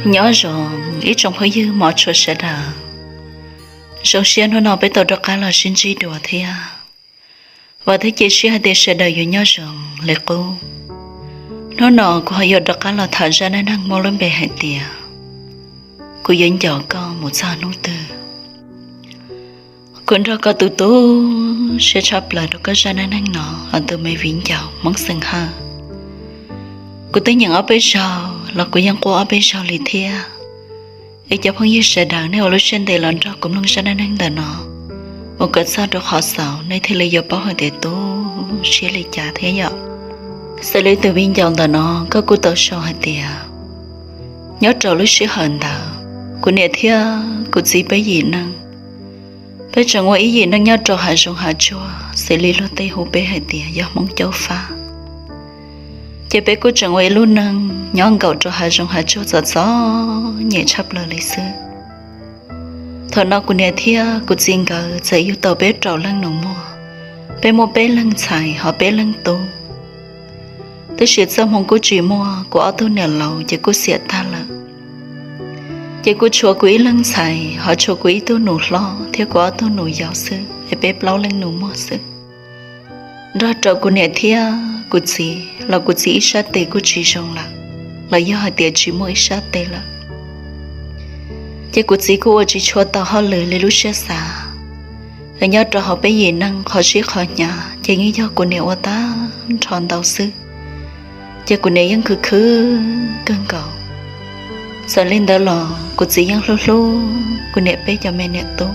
Nyob zoo ib tsoom phooj ywg mov tshua sawv daws. Zoo siab hnub no peb tau rov qab los sib ntsib dua thiab. Vam thiab cia siab hais tias sawv daws yuav nyob zoo li qub. Hnub no kuv ho yuav rov qab los tham zaj neej neeg muaj lub npe hais tias, kuv yuav ncaus koj mus txog hnub twg. Kuv nrog koj tu tu siab tshaj plaws rau koj zaj neej neeg no los tus me viv ncaus Hmoob xeem Hawj. Kuv twb nyeem ob peb zaug los kuv yeej quaj ob peb zaug li thiab. Es cov phooj ywg sawv daws nej ua lub siab ntev los nrog kuv mloog zaj neej neeg ntawm no mus kom txog rau qhov xaus nej thiaj li yuav paub hais tias tu siab li cas thiab yom. Xws li tus viv ncaus ntawm no koj kuj tau sau hais tias, nyob rau lub sij hawm ntawd, kuv niam thiab kuv txiv peb yim neeg, peb tseem ua ib yim neeg nyob rau hav zoov hav tsuag xws li luag tej hu peb hais tias yog Hmoob caub fab. Ces peb kuj tseem ua ib lub neej nyob nkaum rau hav zoov hav tsuag txom txom nyem tshaj plaws li xwb. Thaum no kuv niam thiab kuv txiv nkawd txawm yug tau peb rau leej nus muag, peb muaj peb leeg ntxhais ho peb leeg tub. Tab sis txoj hmoo kuj tsis muaj, kuv ob tug niam laus ces kuj xiam tag lawm. Ces kuj tshuav kuv ib leeg ntxhais ho tshuav kuv ib tug nus hlob thiab kuv ob tug nus yau xwb es peb plaub leej nus muag xwb. Nrog rau kuv niam thiab kuv txiv los kuv txiv ib sab tes kuj tsis zoo lawm, los yog hais tias tsis muaj ib sab tes lawm. Ces kuv txiv kuj ua tsis tshua tau hauj lwm li lub siab xav. Es nyob rau hauv peb yim neeg qhov sib qhov hnyav ces yeej yog kuv niam ua tag nrho ntau xwb. Ces kuv niam yeej khwv khwv kawg nkaus. Txawm li ntawd los kuv txiv yeej hlub hlub kuv niam peb cov me niam tub.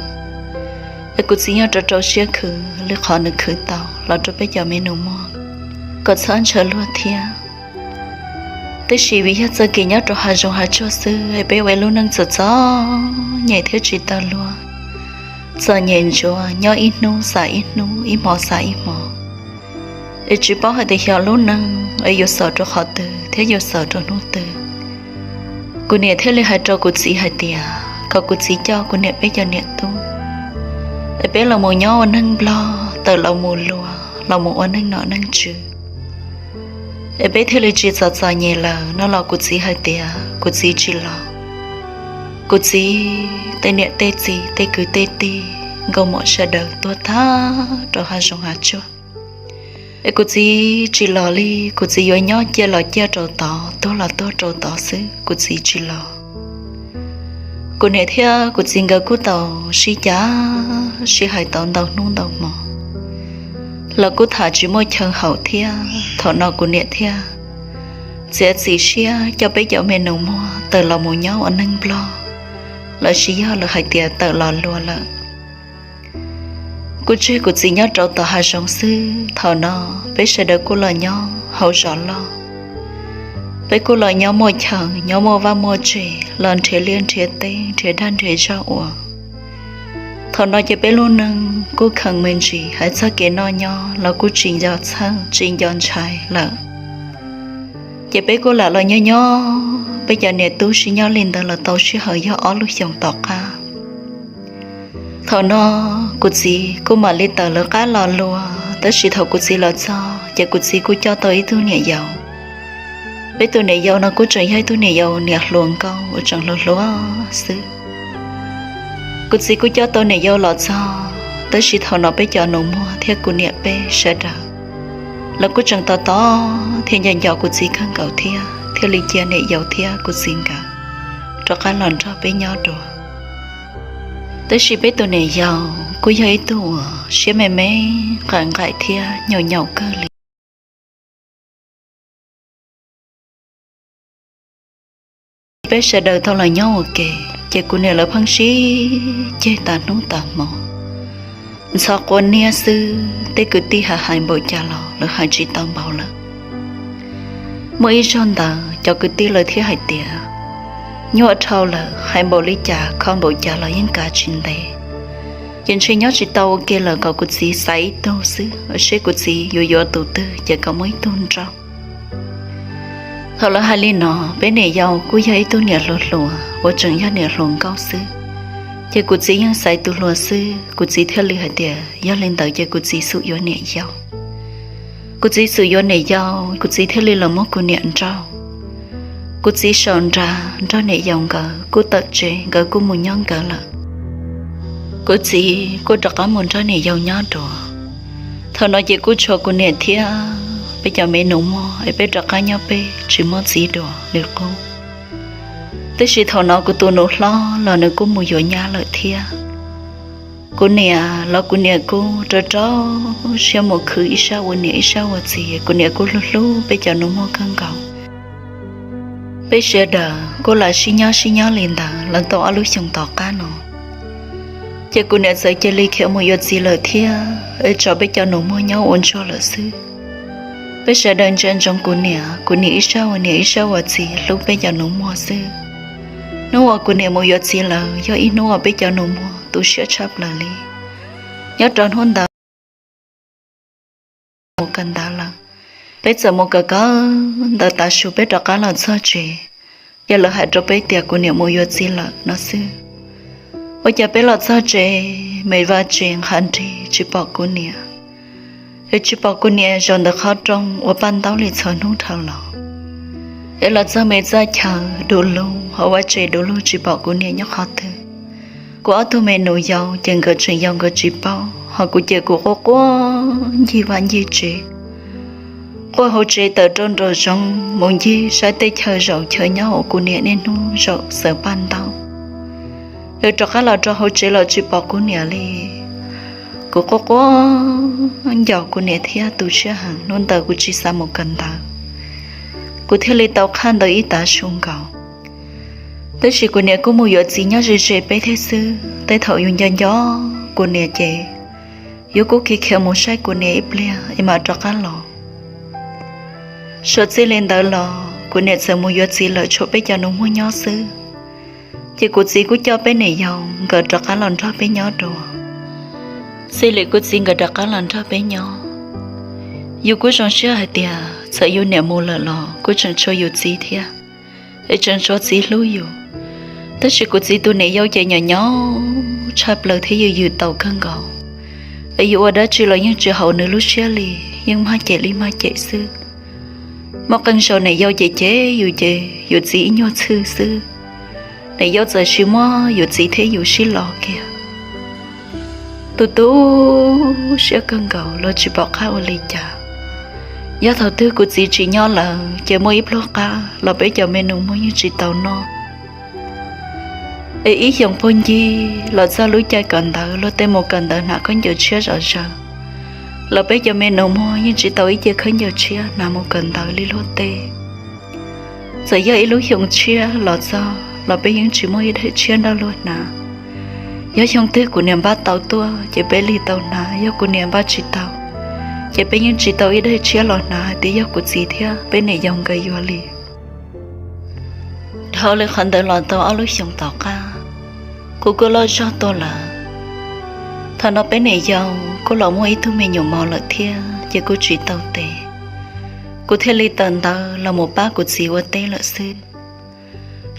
Es kuv txiv yeej rau rau siab khwv li qhov nws khwv tau los rau peb cov me nus muag kom txhob ntshaw luag thiab. Tab sis vim yog txoj kev nyob rau hav zoov hav tsuag xwb es peb ua ib lub neej txom txom nyem thiab tsis tau luag, txom nyem ntsuav nyob ib hnub xav ib hnub, ib hmo xav ib hmo. Es tsis paub hais tias xyov lub neej es yuav xaus rau qhov twg thiab yuav xaus rau hnub twg. Kuv niam thiaj li hais rau kuv txiv hais tias kom kuv txiv coj kuv niam peb cov niam tub es peb los mus nyob ua neeg Nplog, tawm los mus luag, los mus ua neej nom neej tswv. Es peb thiaj li tsis txom txom nyem lawm no los kuv txiv hais tias kuv txiv tsis los. Kuv txiv tej niam tej txiv tej kwv tej tij nkauj muam sawv daws tuag tag rau hav zoov hav tsuag. Es kuv txiv tsis los li, kuv txiv yuav nyob ciaj los ciaj rau tod, tuag los tuag rau tod xwb, kuv txiv tsis los. Kuv niam thiab kuv txiv nkawd kuj tau sib cav sib hais tau ntau hnub ntau hmo los kuj tham tsis muaj chaw haum thiab. Thaum no kuv niam thiaj txiav txim siab coj peb cov me nus muag tawm los mus nyob ua neeg Nplog, los sis yog lawv hais tias tawm los luag lawm. Kuj tseg kuv txiv nyob rau tom hav zoov xwb. Thaum no peb sawv daws kuj los nyob hauv zos loj, peb kuj los nyob muaj chaw, nyob muaj vaj muaj tsev, los nrhiav liaj nrhiav teb, nrhiav dag nrhiav zog ua. Thaum no ces peb lub neej kuj kheev me ntsis, hais txog kev noj nyob los kuj tsis nco txhawj tsis nco ntshai lawm. Ces peb kuj lam los nyob nyob peb cov niam tub sib nyob li ntawd los tau sij hawm yog ob lub xyoos tom qab. Thaum no kuv txiv kuj mam li tawm lawv qab los luag, tab sis thaum kuv txiv los txog ces kuv txiv kuj coj tau ib tug niam yau. Peb tus niam yau no kuj tseem yog ib tug niam yau niam hluas nkauj uas tseem hluas hluas xwb. Kuv txiv kuj coj tau niam yau los txog, tab sis thaum no peb cov nus muag thiab kuv niam peb sawv daws los kuj tseem tos tos thiab nco nco kuv txiv kawg nkaus thiab, thiaj li cia niam yau thiab kuv txiv nkawd rov qab los nrog peb nyob dua. Tab sis peb tus niam yau kuj yog ib tug uas siab me me, nqaim nqaim thiab nyaum nyaum kawg li. Peb sawv daws tau los nyob ua ke, ces kuv niam lawv pheej sib ceg tas hnub tas hmo, ntxhov quav niab xwb. Tej kwv tij hais hais npaum cas los lawv hais tsis tau npaum lawm. Muaj ib zaug ntawd cov kwv tij lawv thiaj hais tias, nyuaj dhau lawm, hais npaum li cas kho npaum cas los yeej kav tsis ntev. Ces ntshe nyob tsis tau ua ke lawm, kom kuv txiv xaiv ib tug xwb, seb kuv txiv yuav yuav tus twg ces kom muaj ib tug nrauj. Thaum lawv hais li no, peb niam yau kuj yog ib tug niam hluas hluas uas tseem yog niam hluas nkauj xwb, ces kuv txiv yeej xaiv tus hluas xwb, kuv txiv thiaj li hais tias yog li ntawd ces kuv txiv xum yuav niam yau. Kuv txiv xum yuav niam yau, kuv txiv thiaj li los muab kuv niam nrauj. Kuv txiv saum nrag nrog niam yau nkawd kuj tawm tsev, nkawd kuj mus nyob nkawd lawm. Kuv txiv kuj rov qab mus nrog niam yau nyob dua. Thaum no ces kuj tshuav kuv niam thiab peb cov me nus muag es peb rov qab nyob peb tsis muaj txiv dua li qub. Tab sis thaum no kuv tus nus hlob los nws kuj mus yuav nyab lawm thiab. Kuv niam los kuv niam kuj rau rau siab mus khwv ib sab ua niam ib sab ua txiv, kuv niam kuj hlub hlub peb cov nus muag kawg nkaus. Peb sawv daws kuj lam sib nyob sib nyob li ntawd los tau ob lub xyoos tom qab no, ces kuv niam txawm cia li khiav mus yuav txiv lawm thiab, es tso peb cov nus muag nyob ua ntsuag lawm xwb. Peb sawv daws ntsia ntsoov kuv niam, kuv niam ib sab ua niam ib sab ua txiv hlub peb cov nus muag xwb. Hnub uas kuv niam mus yuav txiv lawm yog ib hnub uas peb cov nus muag tu siab tshaj plaws li. Nyob rau hnub ntawd mus kawm ntawv lawm, peb txawm mus kawm kawm ntawv tav su peb rov qab los txog tsev, ces lawv hais rau peb tias kuv niam mus yuav txiv lawm no xwb. Ua cas peb los txog tsev, me vaj tsev nqha nrig tsis pom kuv niam, es tsis pom kuv niam zaum ntawm qhov rooj ua paj ntaub li txhua hnub dhau los. Es los txog me txaj chaw du lug hauv vaj tsev du lug tsis pom kuv niam nyob qhov twg. Kuv ob tug me nus yau ces nkawd tseem yau nkawd tsis paub, ho kuv ces kuv quaj quaj ncig vaj ncig tsev, quaj hauv tsev tawm rau nraum zoov mus ncig saib tej chaw zaum chaw nyob uas kuv niam niaj hnub zaum xaws paj ntaub. Es rov qab los rau hauv tsev los tsis pom kuv niam li. Kuv quaj quaj ncaus kuv niam thiab tu siab heev, hnub ntawd kuv tsis xav mus kawm ntawv, kuv thiaj li tau qhaj ntawv ib tav su nkaus. Tab sis kuv niam kuj mus yuav txiv nyob ze ze peb thiab xwb, tej thaum yus nco nco kuv niam ces yus kuj khiav khiav mus saib kuv niam ib pliag es mam rov qab los. Suav txij li ntawd los kuv niam txawm mus yuav txiv lawm tshuav peb cov nus muag nyob xwb, ces kuv txiv kuj coj peb niam yau nkawd rov qab los nrog peb nyob dua. Txij li kuv txiv nkawd rov qab los nrog peb nyob, yus kuj zoo siab hais tias txawm yus niam mus lawm los kuj tseem tshuav yus txiv thiab, es tseem tshuav txiv hlub yus. Tab sis kuv txiv tus niam yau ces nyo nyo tshaj plaws thiab yws yws taus kawg nkaus, es yus ua dab tsi los yeej tsis haum nws lub siab li, yeej mag cem li mag cem xwb. Muaj qee zaus niam yau cem cem yus ces yus txiv ib nyuag txhwj xwb, niam yau txawm sis muab yus txiv thiab yus sib los kiag. Tu tu siab kawg nkaus los tsis pom qab ua li cas. Yog thaum twg kuv txiv tsis nyob lawm ces muaj ib pluag qab los peb cov me nus muag yeej tsis tau noj. Es ib xyoos puag ncig los txog lub caij kawm ntawv luag tej mus kawm ntawv hnav khaub ncaws tshiab zom zaws, los peb cov me nus muag yeej tsis tau ib ce khaub ncaws tshiab hnav mus kawm ntawv li luag tej. Txawm yog ib lub xyoo tshiab los txog los peb yeej tsis muaj ib daim tshiab nrog luag hnav. Yog xyoo twg kuv niam npaj tau tuaj ces peb li tau hnav, yog kuv niam npaj tsis tau ces peb yeej tsis tau ib daim tshiab los hnav hais tias yog kuv txiv thiab peb niam yau nkawd yuav li. Dhau li qhov ntawd los tau ob lub xyoos tom qab, kuv kuj loj zog tuaj lawm. Thaum no peb niam yau kuj los muaj ib tug me nyuam mos lawm thiab ces kuj tsis tau tes, kuv thiaj li tawm ntawv los mus pab kuv txiv ua teb lawm xwb.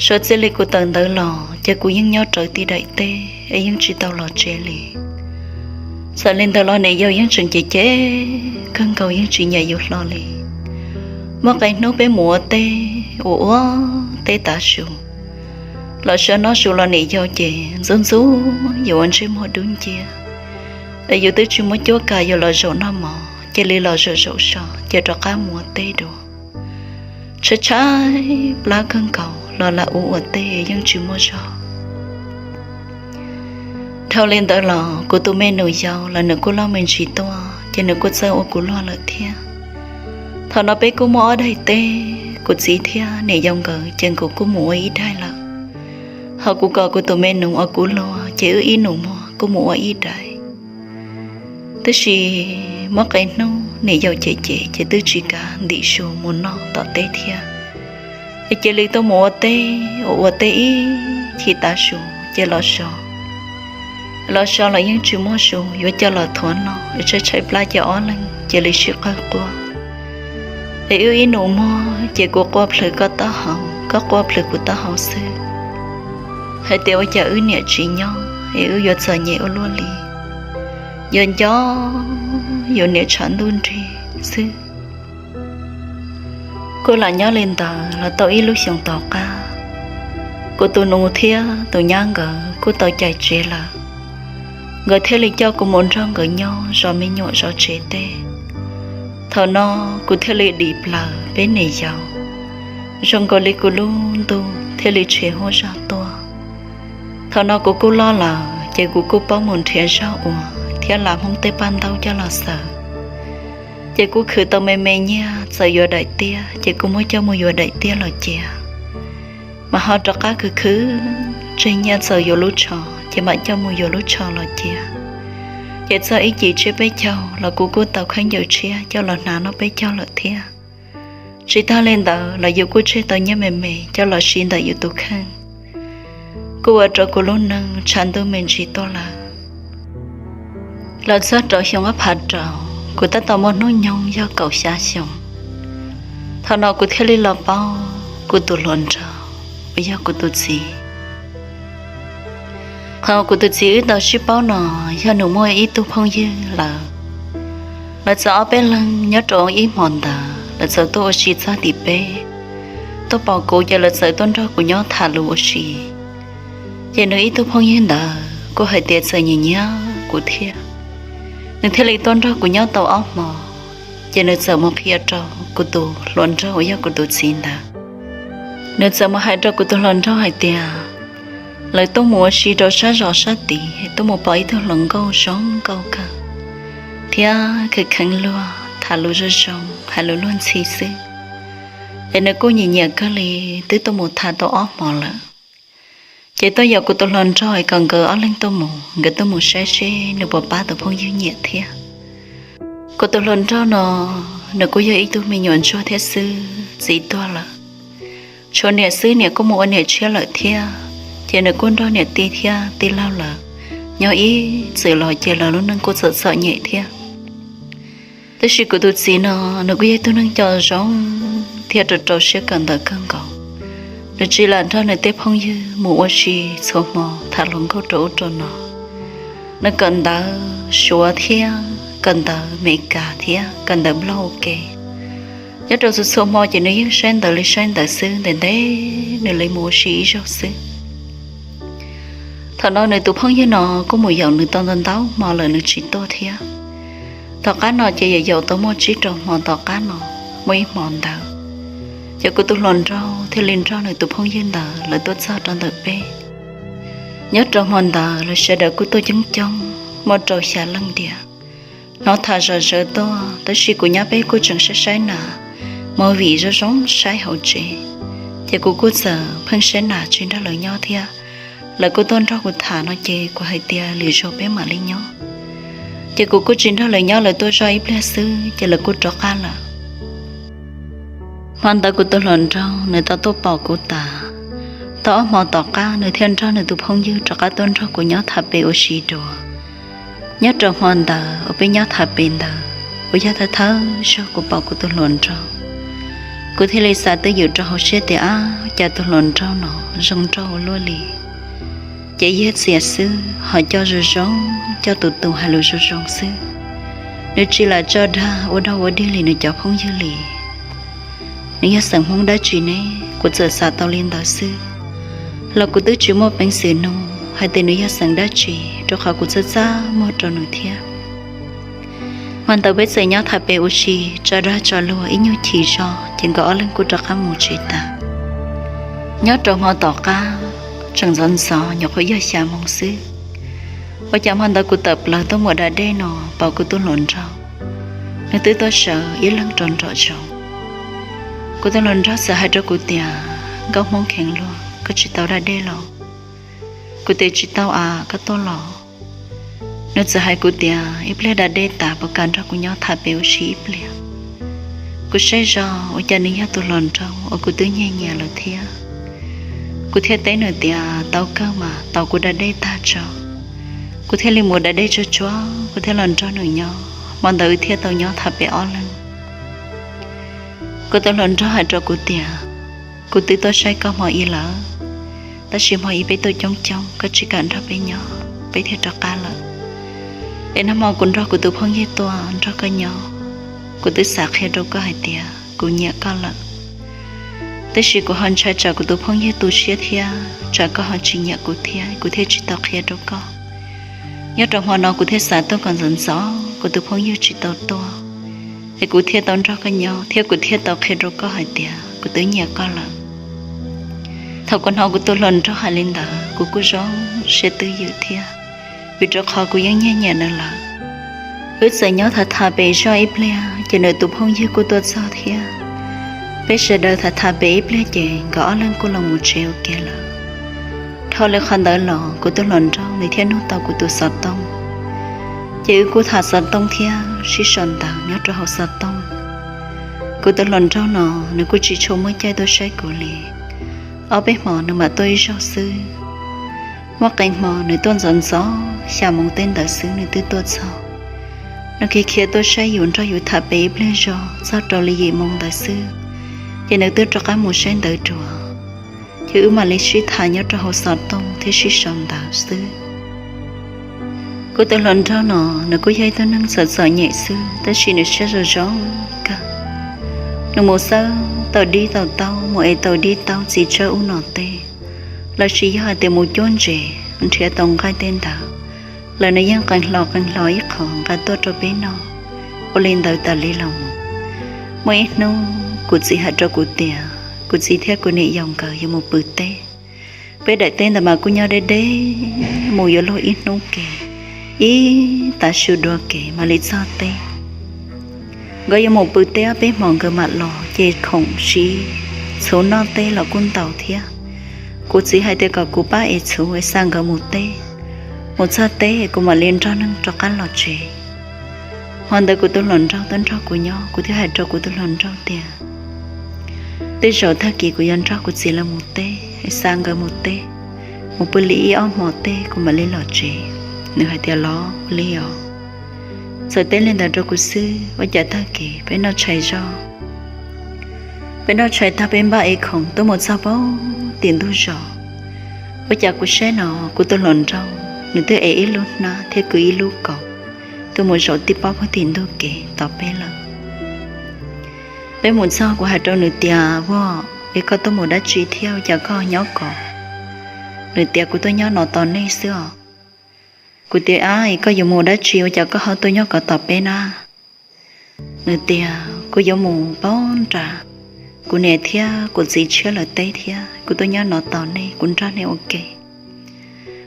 Suav txij li kuv tawm ntawv los ces kuv yeej nyob rawv ti daim teb es yeej tsis tau los tsev li. Txawm li ntawd los niam yau yeej tseem cem cem kawg nkaus yeej tsis nyiam yus hlo li. Muaj qee hnub peb mus ua teb ua ua teb tav su, los sawv noj su los niam yau ces ntxub ntxub yus ua ntsej muag dub nciab, es yus twb tsis muaj cuab kav yuav los zaum noj mov, cia li los zaum zaum so ces rov qab mus ua teb dua. Tshaib tshaib plab kawg nkaus los lam ua ua teb yeej tsis muaj zog. Dhau li ntawd los kuv tus me nus yau los nws kuj loj me ntsis tuaj ces nws kuj txawj ua kuv luag lawm thiab. Thaum no peb kuj muaj ob daim teb, kuv txiv thiab niam yau nkawd ces nkawd kuj mus ua ib daim lawm, ho kuv kom kuv tus me nus ua kuv luag ces wb ib nus muag kuj mus ua ib daim. Tab sis muaj qee hnub niam yau cem cem ces twb tsis kam ntim su mus noj tom teb thiab, es cia li tuaj mus ua teb, ua ua teb ib chim tav su ces los so. Los so los yeej tsis muaj su yuav coj los thuav noj, tshaib tshaib plab ces ob leeg cia li sib qawg quaj. Es wb ib nus muag ces kuv quaj plhws koj taub hau, koj quaj plhws kuv taub hau xwb, hais tias ua cas wb niam tsis nyob es wb yuav txom nyem ua luaj li, yuav nco yus niam tshav ntuj nrig xwb. Kuj los nyob li ntawd los tau ib lub xyoos tom qab, kuv tus nus thiab tus nyab nkawd kuj tau cais tsev lawm. Nkawd thiaj li coj kuv mus nrog nkawd nyob zov me nyuam zov tsev teb. Thaum no kuv thiaj li dim plaws peb niam yau, zoo nkaus li kuv lub ntuj thiaj li tshem huab zog tuaj. Thaum no kuv kuj loj lawm ces kuv kuj paub mus nrhiav zog ua thiab lam Hmoob tej paj ntaub coj los xaws. Ces kuj khwv tau me me nyiaj, txawm yuav daim tiab ces kuj muab coj mus yuav daim tiab los cia. Mas ho rov qab khwv khwv tseg nyiaj txawm yuav lub tsho ces mam coj mus yuav lub tsho los cia. Ces txog ib cim tsiab peb caug los kuv kuj tau khaub ncaws tshiab coj los hnav noj peb caug lawm thiab. Tsis tag li ntawd los yus kuj tseg tau nyiaj me me coj los siv ntawm yus tus kheej. Kuj ua rau kuv lub neej tshav ntuj me ntsis tuaj lawm. Los txog rau xyoo ob phav rau, kuv tab tom muaj hnub nyoog yog kaum xya xyoo. Thaum no kuv thiaj li los paub kuv tus hluas nraug uas yog kuv tus txiv. Qhov kuv tus txiv wb tau sib paub no yog nws muaj ib tug phooj ywg lawm. Lawv txawm ob peb leeg nyob rau ib hmo ntawd lawv txawm tuaj ua si txog tim peb, tuaj pom kuv ces lawv txawm tuaj nrog kuv nyob tham lus ua si. Ces nws ib tug phooj ywg ntawd kuj hais tias txawm nyiam nyiam kuv thiab, nws thiaj li tuaj nrog kuv nyob tau ob hmo. Ces nws txawm mus qhia rau kuv tus hluas nraug uas yog kuv tus txiv ntawd. Nws txawm mus hais rau kuv tus hluas nraug hais tias lawv tuaj mus ua si rau sab zos sab tid, tuaj mus pom ib tug hluas nkauj zoo nkauj kawg thiab kheev kheev luag, tham lus zoo zoo, hais lus luag ntxhi xwb. Es nws kuj nyiam nyiam kawg li, twb tuaj mus tham tau ob hmo lawm. Ces tuaj yaum kuv tus hluas nraug kom nkawd ob leeg tuaj mus, nkawd tuaj mus saib seb nws puas pab tus phooj ywg nyiam thiab. Kuv tus hluas nraug no, nws kuj yog ib tug me nyuam ntsuag thiab xwb, txiv tuag lawm. Tshuav niam xwb, niam kuj mus ua niam tshiab lawm thiab. Ces nws kuj nrog niam tij thiab tij laug lawm nyob ib txwm los ces lawv lub neej kuj txom txom nyem thiab. Tab sis kuv tus txiv no, nws kuj yog ib tug neeg coj zoo thiab rau rau siab kawm ntawv kawg nkaus. Nws tsis lam nrog nws tej phooj ywg mus ua si txhua hmo tham hluas nkauj rau ub rau no. Nws kawm ntawv Suav thiab kawm ntawv Amelikas thiab kawm ntawv Nplog ua ke. Nyob rau txhua txhua hmo ces nws yeej saib ntawv li saib ntawv xwb, ntev ntev nws li mus ua si ib zaug xwb. Thaum no nws tus phooj ywg no kuj mus yaum nws tau ntau ntau hmo lawm nws tsis tuaj thiab. Tom qab no ces yaum yaum tau muaj tsib rau hmo tom qab no, muaj ib hmo ntawd ces kuv tus hluas nraug thiaj li nrog nws tus phooj ywg ntawd lawv tuaj txog rau ntawm peb. Nyob rau hmo ntawd lawv sawv daws kuj tuaj coob coob, muaj rau xya leej tiag. Hnov tham zom zaws tuaj, tab sis kuv nyob peb kuj tseem saib saib nas, movie zoo zoo saib hauv tsev. Ces kuv kuj txawm pheej saib nas tsis nrog lawv nyob thiab. Lawv kuj tuaj nrog kuv tham no ces kuv hais tias lwm zaus peb mam li nyob. Ces kuv kuj tsis nrog lawv nyob, lawv tuaj zoj ib pliag xwb ces lawv kuj rov qab lawm. Hmo ntawd kuv tus hluas nraug nws tau tuaj pom kuv tas, tau ob hmo tom qab nws thiaj nrog nws tus phooj ywg rov qab tuaj nrog kuv nyob tham pem ua si dua. Nyob rau hmo ntawd uas peb nyob tham pem ntawd, uas yog thawj thawj zaug kuv pom kuv tus hluas nraug, kuv thiaj li xav twj ywm rau hauv siab tias, ab, cas tus hluas nraug no zoo nraug ua luaj li. Ces yog txias xwb ho coj zoo zoo, coj tus tus hais lus zoo zoo xwb. Nws tsis lam tso dag ua dog ua dig li nws cov phooj ywg li. Nws yog xeem Hmoob dab tsi ne? Kuv txawm xav tau li ntawd xwb, los kuv twb tsis muaj peev xwm nug hais tias nws yog xeem dab tsi, rau qhov kuv txaj txaj muag rau nws thiab. Hmo ntawd peb txawm nyob tham pem ua si, tso dag tso luag ib nyuag chim zog ces nkawd ob leeg kuj rov qab mus tsev tas. Nyob rau hmo tom qab, tseem ntxov ntxov nyuam qhuav yog xya moos xwb, ua cas hmo ntawd kuv tawm plaws tuaj mus da dej no pom kuv tus hluas nraug, nws twb tuaj sawv ib leeg rau nraum zoov. Kuv tus hluas nraug txawm hais rau kuv tias, Nkauj Hmoob kheev luag, koj tsis tau da dej los? Kuv tias, Tsis tau as, koj tuaj los? Nws txawm hais kuv tias, Ib pliag da dej tas puas kam nrog kuv nyob tham pem ua si ib pliag? Kuv saib zog ua cas nws yog tus hluas nraug uas kuv twb nyiag nyiam lawm thiab. Kuv thiaj teb nws tias, Tau kawg mas, tos kuv da dej tag tso. Kuv thiaj li mus da dej tsuag tsuag, kuv thiaj los nrog nws nyob. Hmo ntawd wb thiaj tau nyob tham pem ob leeg. Kuv tus hluas nraug hais rau kuv tias, Kuv twb tuaj saib koj hmo ib lawm, tab sis hmo ib peb tuaj coob coob, koj tsis kam nrog peb nyob, peb thiaj rov qab lawm. Es nag hmo kuv nrog kuv tus phooj ywg tuaj nrog koj nyob, kuv twb xav qhia rau koj hais tias kuv nyiam koj lawm. Tab sis kuv ho ntshai tsam kuv tus phooj ywg tu siab thiab tsam koj ho tsis nyiam kuv thiab kuv thiaj tsis tau qhia rau koj. Nyob rau hmo no kuv thiaj xav tuaj kom ntxov ntxov kuv tus phooj ywg tsis tau tuaj, es kuv thiaj tau nrog koj nyob thiab kuv thiaj tau qhia rau koj hais tias kuv twb nyiam koj lawm. Thaum kuv hnov kuv tus hluas nraug hais li ntawd kuv kuj zoo siab twj ywm thiab, vim rau qhov kuv yeej nyiag nyiam nws lawm. Wb txawm nyob tham tham pem zog ib pliag ces nws tus phooj ywg kuj tuaj txog thiab. Peb sawv daws tham tham pem ib pliag ces nkawd ob leeg kuj los mus tsev ua ke lawm. Dhau li qhov ntawd los kuv tus hluas nraug nws thiaj nug tau kuv tus xov tooj, ces wb kuj tham xov tooj thiab sib sau ntawv nyob rau hauv xov tooj. Kuv tus hluas nraug no nws kuj tsis tshua muaj caij tuaj saib kuv li, ob peb hmo nws mam tuaj ib zaug xwb. Muaj qee hmo nws tuaj ntxov ntxov xya moos tej ntawd xwb nws twb tuaj txog. Nws khiav khiav tuaj saib yus nrog yus tham pem ib pliag zog txog rau li yim moos ntawd xwb, ces nws twb rov qab mus saib ntawv dua, ces wb mam li sib tham nyob rau hauv xov tooj thiab sib sau ntawv xwb. Kuv tus hluas nraug no nws kuj yog ib tug neeg txom txom nyem xwb tab sis nws siab zoo zoo kawg. Nws mus xawb tau dib tau taub, mus ev tau dib taub txiv tsawb ub no teb, los sis yog hais tias mus cuab ntses nrhiav tau nqaij tej ntawd, los nws yeej qee hlo qee hlo ib qho nqa tuaj rau peb noj. Ua li ntawd tas li los mus, muaj ib hnub kuv txiv hais rau kuv tias kuv txiv thiab kuv niam yau nkawd yuav mus pw teb. Peb daim teb ntawd mas kuj nyob deb deb, mus yuav luag ib hnub ke, ib tav su dua kev mam li txog teb. Nkawd yuav mus pw teb ob peb hmo nkawd mam los ces khoom siv txhuv noj teb los kuj ntau thiab. Kuv txiv hais tias kom kuv pab ev txhuv es xa nkawd mus teb, mus txog teb kuv mam li nrog neeg rov qab los tsev. Hmo ntawd kuv tus hluas nraug twb nrog kuv nyob, kuv thiaj hais rau kuv tus hluas nraug tias, tej zaum tag kis kuv yuav nrog kuv txiv lawv mus teb, xa nkawd mus teb, mus pw li ib ob hmo teb kuv mam li los tsev. Nws hais tias, los ua li os. Txawm teb li ntawd rau kuv xwb, ua cas tag kis peb noj tshais zog, peb noj tshais tag peb npaj ev khoom tuaj mus txog pem tim ntug zos. Ua cas kuv saib no kuv tus hluas nraug nws twb ev ib lub hnab thiab kwv ib lub kaus tuaj mus zaum tib pob puag tim ntug kev tos peb lawm. Peb mus txog kuv hais rau nws tias, vauv, es koj tuaj mus dab tsi thiab ua cas koj nyob kov? Nws tias, kuv tuaj nyob no tos nej xwb os. Kuv tias, ab, es koj yuav mus dab tsi ua cas koj ho tuaj nyob kov tos peb na? Nws tias, kuv yuav mus pab nram kuv niam thiab kuv txiv tshiab lawv teb thiab kuv tuaj nyob no tos nej, kuv nrog nej ua ke.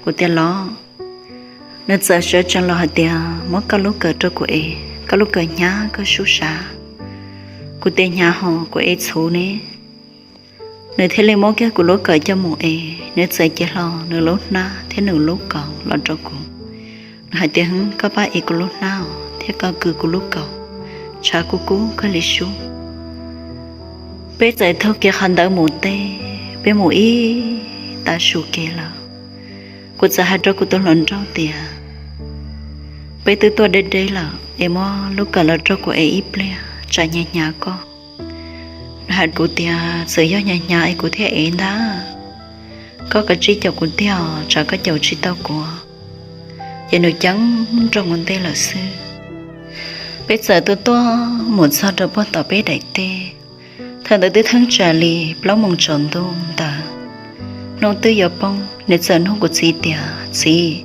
Kuv tias, los. Nws txawm sawv tsees los hais tias, muab koj lub kawm rau kuv ev, koj lub kawm hnyav koj sub sav. Kuv tias, hnyav hos kuv ev txhuv ne. Nws thiaj li muab kiag kuv lub kawm coj mus ev, nws txawm cia hlo nws lub hnab thiab nws lub kaus los rau kuv. Nws hais tias, hwv, koj pab ev kuv lub hnab os thiab koj kwv kuv lub kaus, tshav kub kub kawg li sub. Peb txawm taug kev qhov ntawd mus teb, peb mus ib tav su kev lawm. Kuv txawm hais rau kuv tus hluas nraug tias, peb twb tuaj deb deb lawm es muab lub kawm los rau kuv ev ib pliag tsam hnyav hnyav koj. Nws hais kuv tias, txawm yog hnyav hnyav es kuv thiaj ev ntag, koj kav tsij caum kuv tiag os, tsam koj caum tsis tau kuv. Ces nws ceeb nrooj ua ntej lawm xwb. Peb txawm tuaj tuaj mus txog rau puag tom peb daim teb. Thaum ntawd twb theeb tsam li plaub moos tsaus ntuj ntawd, hnub twb yuav poob, nws txawm nug kuv txiv tias, txiv,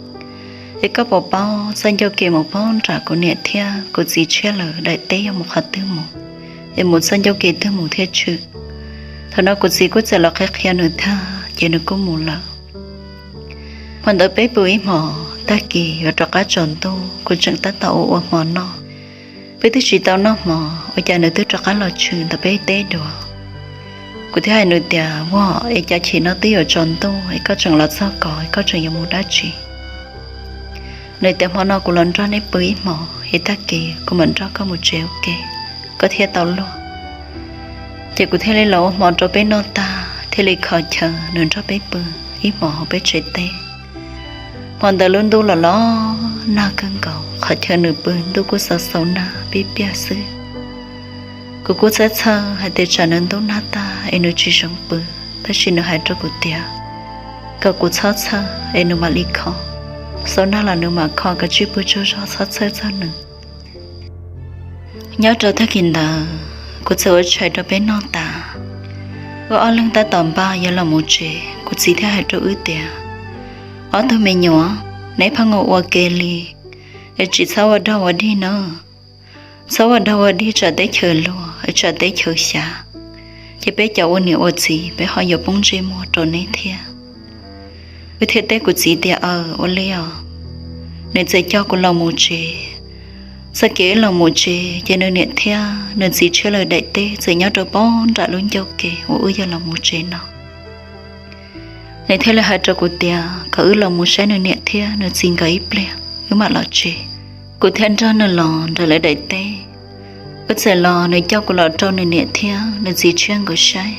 es koj puas paub txoj ncauj ke mus poob nram kuv niam thiab kuv txiv tshiab lawv daim teb yog mus qhov twg mus, es mus txoj ncauj ke twg mus thiaj tshwm? Thaum no kuv txiv kuj txawm los qhia qhia nws tag ces nws kuj mus lawm. Hmo ntawd peb pw ib hmos, tag kis yuav rov qab tsaus ntuj kuv tseem tab tom ua ua hmo noj. Peb twb tsis tau noj hmo ua cas nws twb rov qab los tshwm ntawm peb teb dua. Kuv thiaj hais nws tias, vauv, es cas chim no twb yuav tsaus ntuj es koj tseem los txog kov, koj tseem yuav mus dab tsi? Nws tias, hmo no kuv los nrog nej pw ib hmos es tag kis kuv mam nrog koj mus tsev ua ke, koj thiaj tau luag. Ces kuv thiaj li los ua hmo rau peb noj tag thiaj li kho chaw nws nrog peb pw ib hmos hauv peb tsev teb. Hmo ntawd lub ntuj los los nag kawg nkaus, qhov chaw nws pw ntuj kuj xau xau nag piaj piaj xwb. Kuv kuj txhawj txhawj hais tias tsam nws ntub nag tag es nws tsis zoo pw, tab sis nws hais rau kuv tias kom kuv txhob txhawj es nws mam li kho, xau nag los nws mam kho, kav tsij pw tsaug zog txhob txhawj txog nws. Nyob rau tag kis ntawd kuv txawm ua tshais rau peb noj tas, Wb ob leeg tab tom npaj yuav los mus tsev, kuv txiv thiaj hais rau wb tias, Ob tug me nyuam, neb pheej ua ua ke li, es tsis txhob ua dog ua dig na. Txhob ua dog ua dig tsam teb chaws luag es tsam teb chaws xyav, ces peb cov ua niam ua txiv peb ho yuav poob ntsej muag rau neb thiab. Wb thiaj teb kuv txiv tias, Aw, ua li os. Nws txawm coj kuv los mus tsev. Txoj kev wb los mus tsev ces nws niam thiab nws txiv tshiab lawv daim teb txawm nyob rau pem nram lub ncauj ke uas wb yuav los mus tsev no. Nws thiaj li hais rau kuv tias kom wb los mus saib nws niam thiab nws txiv nkawd ib pliag, wb mam los tsev. Kuv thiaj nrog nws los nram lawv daim teb. Wb txawm los, nws coj kuv los rau nws niam thiab nws txiv tshiab nkawd saib.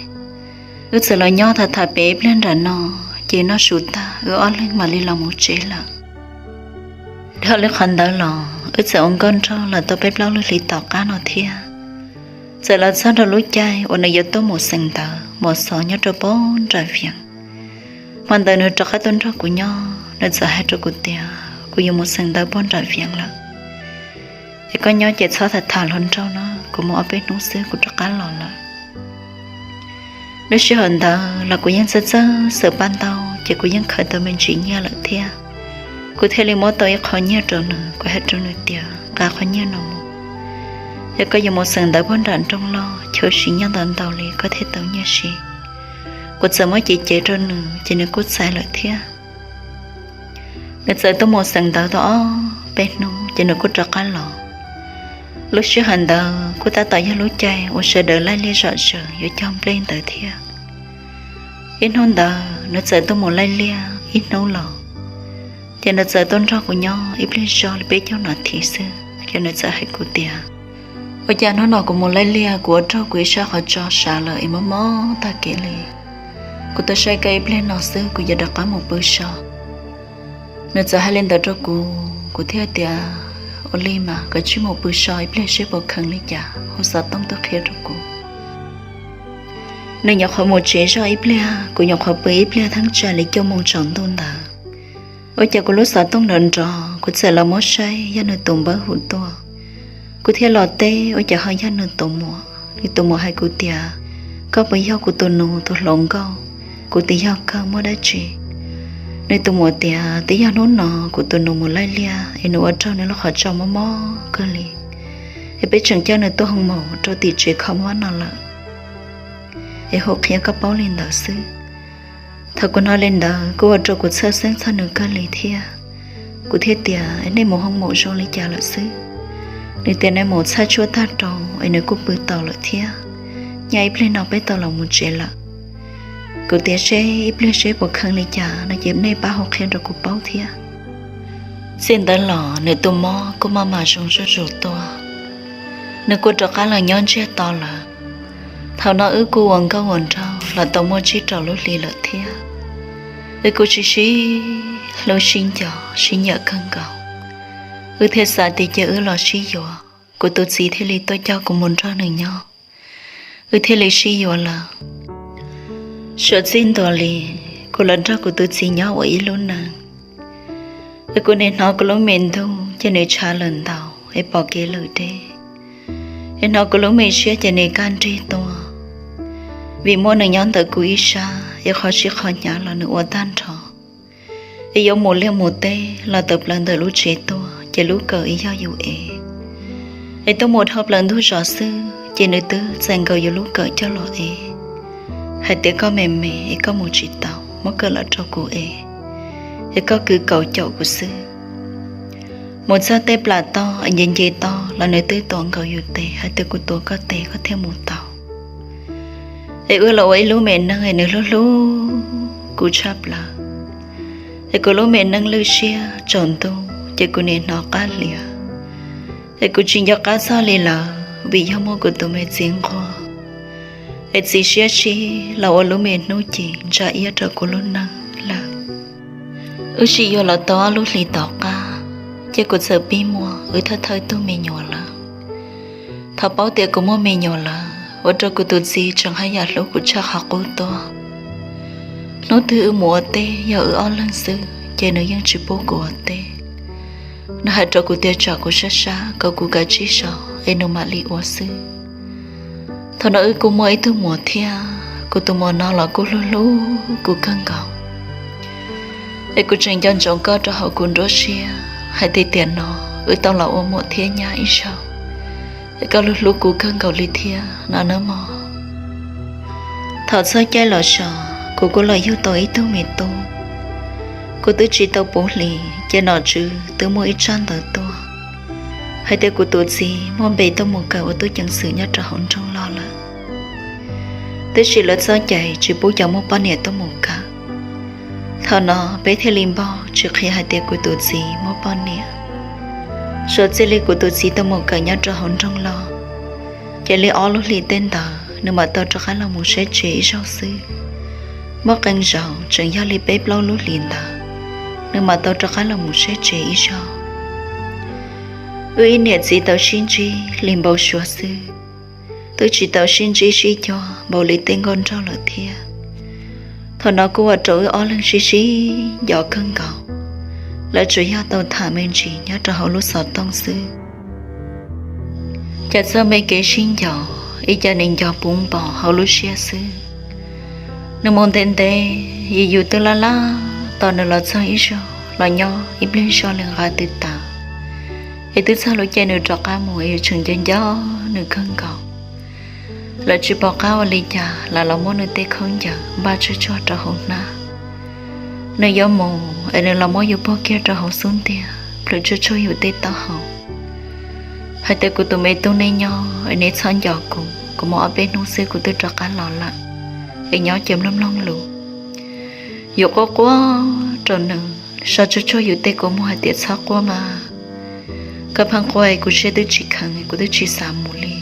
Wb txawm los nyob tham tham pem ib pliag nram no, ces noj su tag wb ob leeg mam li los mus tsev lawm. Dhau li qhov ntawd los wb txawm ua nkauj nraug los tau peb plaub lub hlis tom qab no thiab. Txawm los txog rau lub caij uas nws yuav tuaj mus xeem ntawv mus xov nyob rau pem nram Vias. Hmo ntawd nws rov qab tuaj nrog kuv nyob, nws txawm hais rau kuv tias, Kuv yuav mus xeem ntawv pem nram Vias lawm, es koj nyob ces txhob tham tham hluas nraug no, kuv mus ob peb hnub xwb kuv rov qab los lawm. Lub sij hawm ntawd los kuv yeej txawj txawj xaws paj ntaub, ces kuv yeej khaws tau me ntsis nyiaj lawm thiab. Kuv thiaj li muab tau ib qho nyiaj rau nws, kuv hais rau nws tias, Nqa qhov nyiaj no mus, yog koj yuav mus xeem ntawv pem nram nroog loj, chaw siv nyiaj ntau ntau li koj thiaj tau nyiaj siv. Kuv txawm muab cev cev rau nws ces nws kuj txais lawm thiab. Nws txawm tuaj mus xeem ntawv tau ob peb hnub ces nws kuj rov qab los. Lub sij hawm ntawd kuj tab tom yog lub caij uas sawv daws laij liaj zom zaws yuav cog nplej ntawd thiab. Ib hnub ntawd nws txawm tuaj mus laij liaj ib hnub los, ces nws txawm tuaj nrog kuv nyob ib pliag zog li peb caug nas this xwb, ces nws txawm hais kuv tias, Ua cas hnub no kuv mus laij liaj kuv ua raug kuv ib sab qhov tso sav lawm es mob mob tag kev li. Kuv tuaj saib koj ib pliag no xwb kuv yuav rov qab mus pw so. Nws txawm hais li ntawd rau kuv, kuv thiaj tias, Ua li mas koj cia li mus pw so ib pliag seb puas kheev li cas, hu xov tooj tuaj qhia rau kuv. Nws nyuam qhuav mus tsev zog ib pliag, kuv nyuam qhuav pw ib pliag theeb tsa li cuaj moos tsaus ntuj ntawd. Ua cas kuv lub xov tooj nrov nrov, kuv txawm los muab saib yog nws tus npawb hu tuaj. Kuv thiaj los teb ua cas ho yog nws tus muam. Nws tus muam hais kuv tias, Koj puas yog kuv tus nus tus hluas nkauj? Kuv tias, Yog kawg, muaj dab tsi? Nws tus muam tias, Twb yog hnub no kuv tus nus mus laij liaj es nws ua raug nws lub qhov tso mob mob kawg li, es peb tseem coj nws tuaj hoo maum rau tim tsev kho mob no lawm, es hu qhia koj paub li ntawd xwb. Thaum kuv hnov li ntawd kuj ua rau kuv txhawj xeeb txog nws kawg li thiab. Kuv thiaj tias, Nej mus hoo maum zoo li cas lawm xwb? Nws tias, Nws mus txhaj tshuaj tag rau es nws kuj pw tau lawm thiab, nyob ib pliag no peb tau los mus tsev lawm. Kuv tias, Seb ib pliag seb puas kheev li cas no ces nej pab hu qhia rau kuv paub thiab. Txij ntawd los nws tus mob kuj maj mam zoo zuj zus tuaj. Nws kuj rov qab los nyob ntsiag to lawm. Thaum no wb kuj ua nkauj ua nraug los tau muaj tsib rau lub hli lawm thiab. Wb kuj sib sib hlub sib nco sib nyiam kawg nkaus. Wb thiaj xav tias cia wb los sib yuav, kuv tus txiv thiaj li tuaj coj kuv mus nrog nws nyob. Wb thiaj li sib yuav lawm. Suav txij ntua li, kuv los nrog kuv tus txiv nyob ua ib lub neej. Es kuv nim hnov kuv lub me ntug ces nws tshav lawm ntau, es pom kev lawm deb. Es hnov kuv lub me siab ces nws kaj nrig tuaj, vim muaj nws nyob ntawm kuv ib sab, es qhov sib qhov hnyav los nws ua tag nrho. Es yuav mus liaj mus teb los tawm plaws ntawm lub tsev tuaj ces lub kawm es yog yus ev. Es tuaj mus dhau plaws ntug zos xwb ces nws twb txais nkaus yus lub kawm coj los ev, hais tias, Koj me me es koj mus tsis tau, muab kawm los rau kuv ev, es koj kwv kaus caum kuv xwb. Mus txog tej plam toj es nce nce toj los nws twb tuav nkaus yus tes hais tias, Kuv tuav koj tes koj thiaj mus tau. Es wb los ua ib lub me neej es nws hlub hlub kuv tshaj plaws. Es kuv lub me neej lwj siab tsaus ntuj ces kuv nim hnov qab hlias. Es kuv tsis nco qab txog li lawm vim yog muaj kuv tus me txiv nquag. Es txiv siab sib los ua lub me hnub ci ntsa iab rau kuv lub neej lawm. Wb sib yuav los tau ob lub hlis tom qab, ces kuv txawm pib muaj wb thawj thawj tug me nyuam lawm. Thaum paub tias kuv muaj me nyuam lawm, ua rau kuv tus txiv tseem haj yam hlub kuv tshaj qhov qub tuaj. Hnub twg wb mus ua teb yog wb ob leeg xwb ces nws yeej tsis pub kuv ua teb. Nws hais rau kuv tias tsam kuv sab sab kom kuv kav tsij so es nws mam li ua xwb. Thaum no wb kuj muaj ib tug muam thiab, kuv tus muam no los kuj hlub hlub kuv kawg nkaus. Es kuv tseem nco ntsoov koj rau hauv kuv nruab siab hais tias tiam no wb tau los ua muam thiab nyab ib zaug, es koj hlub hlub kuv kawg nkaus li thiab no nawb mog. Thaum txog caij los so, kuv kuj los yug tau ib tug me tub. Kuv twb tsis tau puv hlis ces nom tswv twb muaj ib tsab ntawv tuaj hais tias kuv tus txiv muaj npe tuaj mus kawm ua tub ceev xwm nyob rau hauv nroog Lauj lawm. Tab sis lawv txoj cai tsis pub cov muaj poj niam tuaj mus kawm. Thaum no peb thiaj li npau tsis qhia hais tias kuv tus txiv muaj poj niam. Suav txij li kuv tus txiv tuaj mus kawm nyob rau hauv nroog Lauj, ces li ob lub hlis tej ntawd nws mam tau rov qab los mus saib tsev ib zaug xwb. Muaj qee zaus tseem yog li peb plaub lub hlis ntawd nws mam tau rov qab los mus saib tsev ib zaug. Wb ib niam txiv tau sib ntsib li npau suav xwb, twb tsis tau sib ntsib sib cuag npaum li tej nkauj nraug lawm thiab. Thaum no kuj ua rau wb ob leeg sib sib nco kawg nkaus, lawv tsuas yog tau tham me ntsis nyob rau hauv lub xov tooj xwb. Cas txoj me kev sib nco ib co nim nco puv npo hauv lub siab xwb. Nws mus ntev ntev, yus twb laj laj tos nws los txog ib zaug los nyob ib pliag zog li nqa twb tas, es twb txog lub caij nws rov qab mus es yus tseem nco nco nws kawg nkaus. Lawv tsis pom qab ua li cas lam los muab nws tej khaub ncaws npaj tsuag tsuag rau hauv hnab. Nws yuav mus es nws los muab yus puag kiag rau hauv xub ntiag plhws tsuag tsuag yus tej taub hau, hais tias kuv tus me tub neb nyob es neb txhob nco kuv, kuv mus ob peb hnub xwb kuv twb rov qab los lawm, es nyob cia mloog mloog lus. Yus quaj quaj rau nws, so tsuag tsuag yus tej kua muag hais tias txhob quaj mas, koj pheej quaj kuv siab twb tsis kheev kuv twb tsis xav mus li.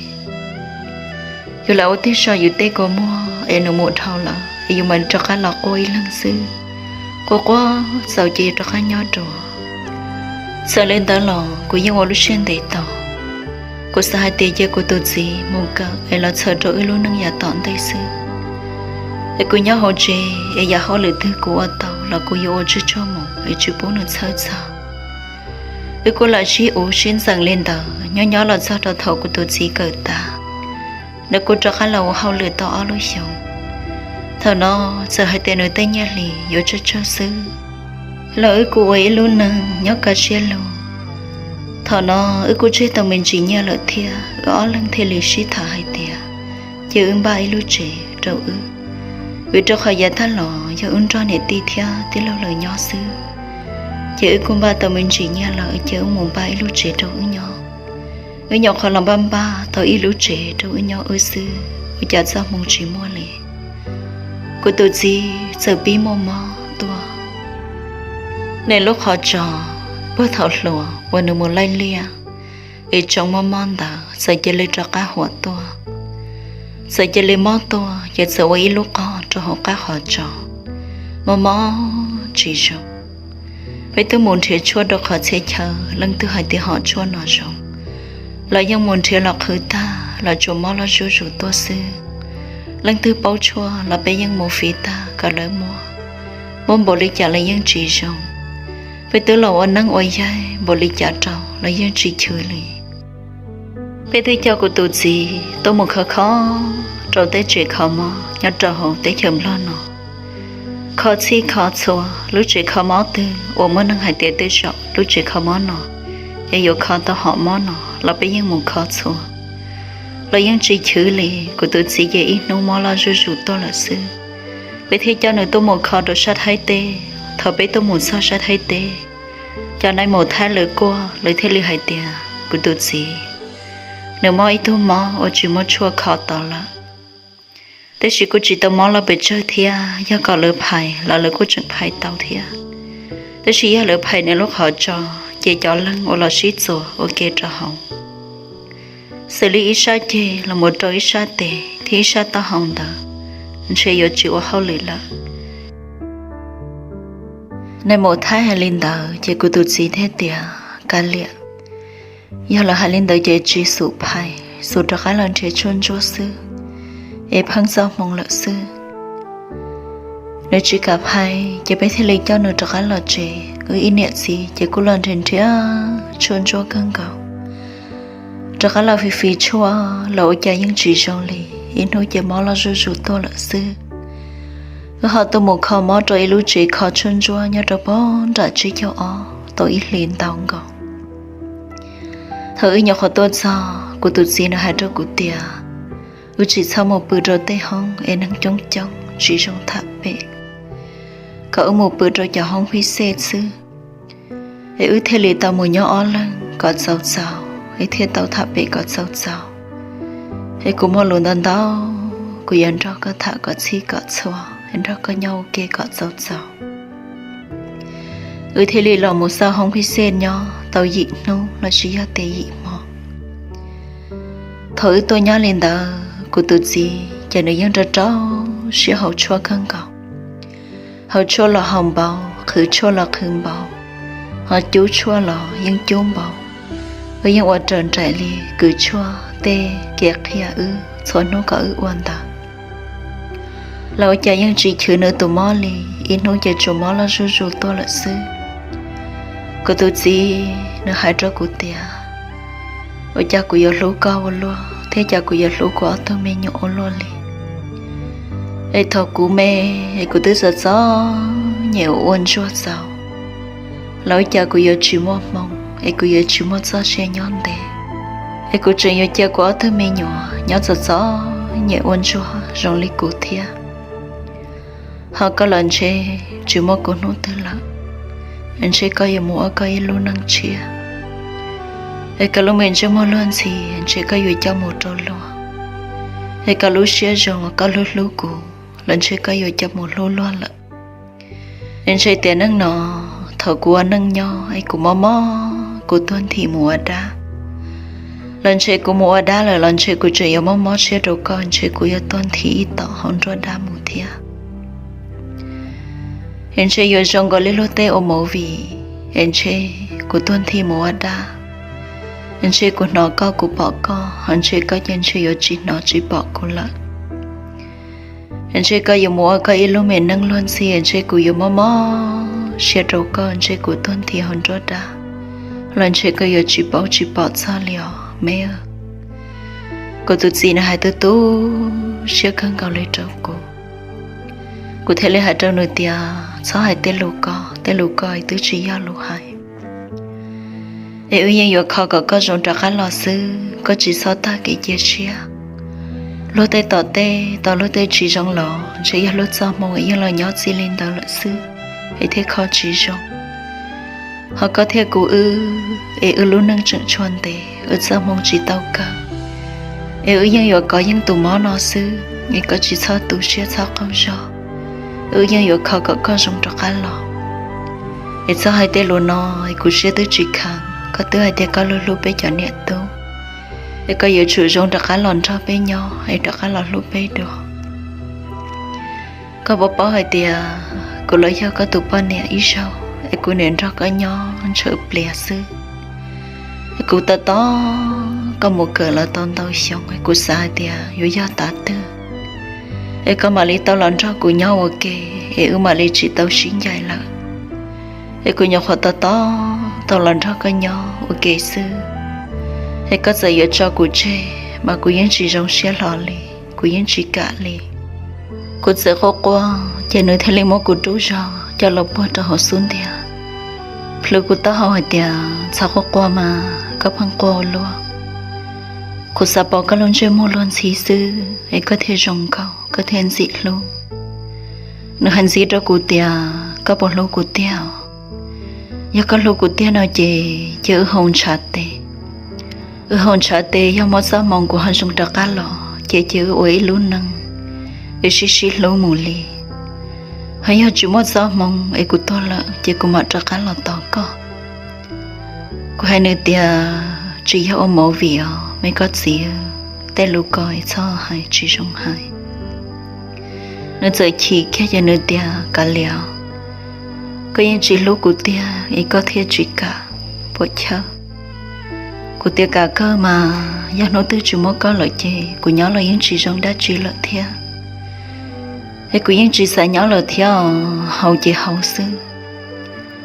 Yus lam ua tiag so yus tej kua muag es nws mus dhau lawm es yus mam rov qab los quaj ib leeg xwb. Quaj quaj txaus ces rov qab nyob dua. Txawm li ntawd los kuv yeej ua lub siab ntev tau. Kuv xav hais tias cia kuv tus txiv mus kawm es los txhawm rau wb lub neej yav tom ntej xwb. Es kuv nyob hauv tsev es yam hauj lwm twg kuv ua tau los kuv yuav ua tsuag tsuag mus es tsis pub nws txhawj txog. Wb kuj lam sib uv sib ntxeem li ntawd nyob nyob los txog rau thaum kuv tus txiv kawm tas, nws kuj rov qab los ua hauj lwm tau ob lub xyoos. Thaum no txawm hais tias nws tej nyiaj hli yuav tsawg tsawg xwb los wb kuj ua ib lub neej nyob kaj siab lug. Thaum no wb kuj tseg tau me ntsis nyiaj lawm thiab wb ob leeg thiaj li sib tham hais tias cia wb npaj ib lub tsev rau wb, vim rau qhov yav tag los yog wb nrog niam tij thiab tij laug lawv nyob xwb. Ces wb kuj npaj tau me ntsis nyiaj lawm ces wb mus npaj ib lub tsev rau wb nyob. Wb nyuam qhuav los npaj npaj tau ib lub tsev rau wb nyob wb xwb ua cas txoj hmoo tsis muaj li. Kuv tus txiv txawm pib muaj mob tuaj. Nws lub qhov tsos puag thaum hluas uas nws mus laij liaj es tsoo mob mob ntawd txawm cia li rov qab huam tuaj. Txawm cia li mob tuaj ces txawm ua ib lub qog rau hauv qab qhov tsos, mob mob tsis zoo. Peb twb mus nrhiav tshuaj rau qhov txhia chaw leej twg hais tias hom tshuaj no zoo, los yeej mus nrhiav los qhwv tag los tsuas mob loj zuj zus tuaj xwb. Leej twg paub tshuaj los peb yeej mus fiv tag kom lawv muab, muab npaum li cas los yeej tsis zoo. Peb twb los ua neeb ua yaig npaum li cas rau los yeej tsis chwv li. Peb twb coj kuv tus txiv tuaj mus kho kho rau tej tsev kho mob nyob rau hauv teb chaws Nplog no. Kho txhij kho txhua, lub tsev kho mob twg uas muaj neeg hais tias tej zaum lub tsev kho mob no es yuav kho tau hom mob no los peb yeej mus kho txhua, los yeej tsis chwv li. Kuv tus txiv ces ib hnub mob loj zuj zus tuaj lawm xwb. Peb thiaj coj nws tuaj mus kho rau sab Thaib teb. Thaum peb tuaj mus txog sab Thaib teb, cov nais maum Thaib lawv kuaj, lawv thiaj li hais tias kuv tus txiv nws mob ib tug mob uas tsis muaj tshuaj kho tau lawm. Tab sis kuj tsis tau mob loj pes tsawg thiab, yog kom lawv phais los lawv kuj tseem phais tau thiab. Tab sis yog lawv phais nws lub qhov tsos ces cov leeg uas los sib txuas ua ke rau hauv, xws li ib sab ceg los mus rau ib sab tes thiab ib sab taub hau ntawd, ntshe yuav tsis ua hauj lwm lawm. Nais maum Thaib hais li ntawd ces kuv tus txiv thiaj tias kav liam, yog lawv hais li ntawd ces tsis xum phais, xum rov qab los nrhiav tshuaj ntsuab xwb, es pheej txoj hmoo lawm xwb. Nws tsis kam phais ces peb thiaj li coj nws rov qab los tsev. Wb ib niam txiv ces kuj los nrhiav nrhiav tshuaj ntsuab kawg nkaus, rov qab los fiv fiv tshuaj los ua cas yeej tsis zoo li. ib hnub ces mob loj zuj zus tuaj lawm xwb. Wb ho tuaj mus kho mob rau ib lub tsev kho tshuaj ntsuab nyob rau pog nram tsib caug ob tau ib hlis ntau nkaus. Thaum wb nyuam qhuav tuaj txog, kuv tus txiv nws hais rau kuv tias wb tsis txhob mus pw rau tej hoob es neeg coob coob tsis zoo tham pem, kom wb mus pw rau cov hoob phij xej xwb. Es wb thiaj li tau mus nyob ob leeg kom txaus txaus, wb thiaj tau tham pem kom txaus txaus. Es kuv muaj lus ntau ntau, kuv yuav nrog koj tham kom txhij kom txhua, nrog koj nyob ua ke kom txaus txaus. Wb thiaj li los mus xauj hoob phij xej nyob tau yim hnub los sis yog tias yim hmo. Thaum wb tuaj nyob li ntawd, kuv tus txiv ces nws yeej rau rau siab haus tshuaj kawg nkaus. Haus tshuaj los haus npaum, qhwv tshuaj los qhwv npaum, ho cub tshuaj los yeej cub npaum. Wb yeej ua raws nraim li kws tshuaj tej kev qhia wb txhua hnub kom wb ua ntawd. Los ua cas yeej tsis chwv nws tus mob li, ib hnub ces tsuas mob loj zuj zus tuaj lawm xwb. Kuv tus txiv nws hais rau kuv tias, ua cas kuv yuav hlub koj ua luaj thiab cas kuv yuav hlub kuv ob tug me nyuam ua luaj li. Es thaum kuv me, es kuv twb txom txom nyem ua ntsuag txaus, los ua cas kuv yuav tsis muaj hmoo, es kuv yuav tsis muaj txoj sia nyob ntev, es kuv tseem yuav cia kuv ob tug me nyuam nyob txom txom nyem ua ntsuag zoo li kuv thiab. Ho koj los ntshe tsis muaj kuv hnub twg lawm, ntshe koj yuav mus ua koj ib lub neej tshiab. Es koj lub me ntsej muag luag ntxhi ntshe koj yuav coj mus rau luag. Es koj lub siab zoo koj hlub hlub kuv los ntshe koj yuav coj mus hlub luag lawm. Es ntshe tiam neej no, thaum kuv ua neej nyob es kuv mob mob kuv tuag nthi mus ua dab, los ntshe kuv mus ua dab lawm los ntshe kuv tseem yuav mob mob siab rau koj, ntshe kuv yuav tuag nthi ib tom hauv nruab dab mus thiab. Es ntshe yuav zoo nkaus li luag tej ua movie, es ntshe kuv tuag nthi mus ua dab, es ntshe kuv hnov koj kuv pom koj, ho ntshe koj ces ntshe yuav tsis hnov tsis pom kuv lawm. Es ntshe koj yuav mus ua koj ib lub me neej luag ntxhi, es ntshe kuv yuav mob mob siab rau koj, ntshe kuv tuag nthi hauv nruab dab los ntshe koj yuav tsis paub tsis pom txog li os me. Kuv tus txiv nws hais tu tu siab kawg nkaus li rau kuv. Kuv thiaj li hais rau nws tias, txhob hais tej lus ko, tej lus ko twb tsis yog lus hais. Es wb yeej yuav kho kom koj zoo rov qab los xwb, koj tsis txhob tag kev cia siab. Luag tej tom tej tau luag tej tsis zoo los ntshe yog luag txoj hmoo es yeej los nyob txij li ntawd lawm xwb, es thiaj kho tsis zoo. Ho koj thiab kuv wb, es wb lub neej tseem tshuav ntev, wb txoj hmoo tsis tau kawg, es wb yeej yuav kov yeej tus mob no xwb, es koj tsis txhob tu siab txhob qaug zog. Wb yeej yuav kho kom koj zoo rov qab los. Es txhob hais tej lus no, es kuv siab twb tsis kheev, koj twb hais tias koj hlub hlub peb cov niam tub, es koj yuav tsum zoo rov qab los nrog peb nyob es rov qab los hlub peb dua. Koj puas paub hais tias kuv los yog koj tus poj niam ib zaug, es kuv niam nrog koj nyob ntshaw pliag xwb. Es kuv tos tos koj mus kawm los tau ntau xyoo, es kuv xav hais tias yuav yog tav twg es koj mam li tau los nrog kuv nyob ua ke, es wb mam li tsis tau sib ncaim lawm. Es kuv nyuam qhuav tos tos tau los nrog koj nyob ua ke xwb, es koj txawm yuav tso kuv tseg mas kuv yeej tsis zoo siab hlo li, kuv yeej tsis kam li. Kuv txawm quaj quaj ces nws thiaj li muab kuv rub zog coj los puag rau hauv xub ntiag, plhws kuv taub hau hais tias, txhob quaj quaj mas, koj pheej quaj ua luaj. Kuv xav pom koj lub ntsej muag luag ntxhi xwb es koj thiaj zoo nkauj, koj thiaj ntxim hlub. Nws hais ntxiv rau kuv tias, koj puas hlub kuv tiag? Yog koj hlub kuv tiag no ces cia wb hau ntshav tes. Wb hau ntshav tes, yog muaj txoj hmoo kuv ho zoo rov qab los ces cia wb ua ib lub neej, wb sib sib hlub mus li. Ho yog tsis muaj txoj hmoo es kuv tuag lawm ces kuv mam rov qab los tos koj. Kuv hais nws tias, tsis yog ua movie os me koj txiv, tej lus ko es txhob hais, tsis zoo hais. Nws txawm chim kiag ces nws tias, kav liam, koj yeej tsis hlub kuv tiag es koj thiaj tsis kam, puas chawj? Kuv tias, kam kawg mas, yog hnub twg tsis muaj koj lawm ces kuv nyob los yeej tsis zoo dab tsi lawm thiab. Es kuv yeej tsis xav nyob lawm thiab, haus ces haus xwb.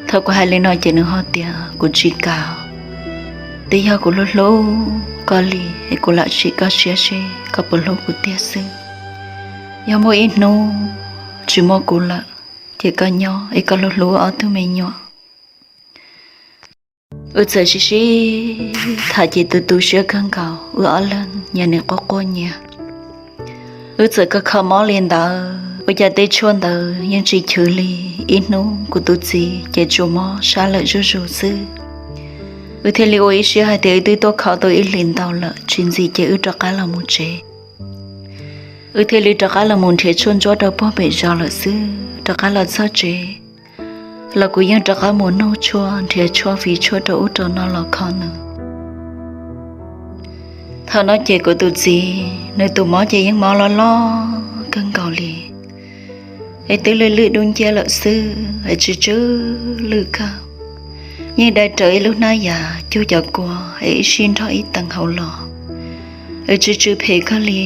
Thaum kuv hais li no ces nws ho tias, kuv tsis kam, twb yog kuv hlub hlub koj li, es kuv lam sim koj siab seb koj puas hlub kuv tiag xwb. Yog muaj ib hnub tsis muaj kuv lawm, ces koj nyob es koj hlub hlub ob tug me nyuam. Wb txawm sib sib tham ces tu tu siab kawg nkaus, wb ob leeg nyias nws quaj quaj nyias. Wb txawm kho kho mob li ntawd, ua cas tej tshuaj ntawd yeej tsis chwv li. Ib hnub kuv tus txiv ces tsuas mob sab lawm zuj zus xwb. Wb thiaj li ua ib siab hais tias wb twb tuaj kho tau ib hlis ntau lawm, tsis ntxim ces wb rov qab los mus tsev. Wb thiaj li rov qab los mus nrhiav tshuaj ntsuab rau puag pem zos lawm xwb. Rov qab los txog tsev los kuv yeej rov qab mus nug tshuaj, nrhiav tshuaj, fiv tshuaj rau ub rau no los kho nws. Thaum no ces kuv tus txiv nws tus mob ces yeej mob loj loj kawg nkaus li, es twb lwj lwj dub nciab lawm xwb, es tsw tsw lwj kawg. Yeej dai raws ib lub hnab yas cug cov kua es ib sij nrog ib teev hauv los, es tsw tsw phem kawg li.